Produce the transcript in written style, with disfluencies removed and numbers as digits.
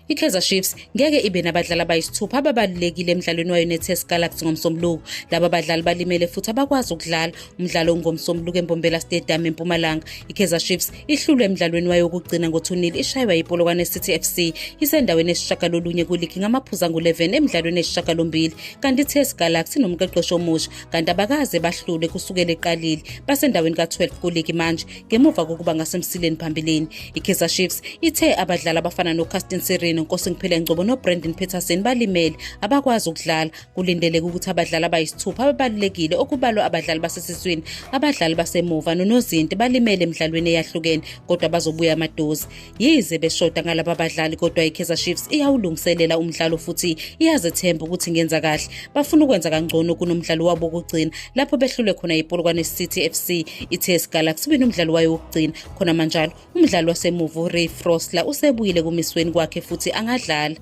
IKaizer Chiefs ngeke ibe nabadlali abayisithupha ababalulekile emdlalweni wayo neTS Galaxy ngoMsombuluko. Laba badlali balimele futhi abakwazi ukudlala umdlalo ongoMsombuluko eMbombela Stadium eMpumalanga. IKaizer Chiefs ihlulwe emdlalweni wayo wokugcina ngo-2-0 ishaywa yiPolokwane City FC isendaweni esishagalolunye kuligi ngamaphuzu angu-11 emidlalweni eyisishagalombili kanti iTS Galaxy inomqeqeshi omusha kanti abakaze bahlulwe kusukela eqalile basendaweni ka-12 kuligi manje ngemuva kokuba ngasemsileni phambilini. IKaizer Chiefs ithe abadlali abafana noCastin Sirino, Nkosingiphile Ngcobo noBrandon Petersen balimele abakwazi ukudlala. Kulindeleke ukuthi abadlali abayisithupha ababalulekile okubalwa abadlali basesiswini, abadlali basemuva nonozinti balimele emidlalweni eyahlukene kodwa bazobuya amadozi. Yize beshoda ngalaba badlali kodwa iKaizer Chiefs iyawulungiselela umdlalo futhi iyazethemba ukuthi ingenza kahle. Bafuna ukwenza kangcono kunomdlalo wabo wokugcina lapho behlulwe khona yiPolokwane City FC. ITS Galaxy ibinomdlalo wayo wokugcina. Khonamanjalo, umdlali wasemuva uRay Frosler usebuyile kumisweni kwakhe futhi angadlala.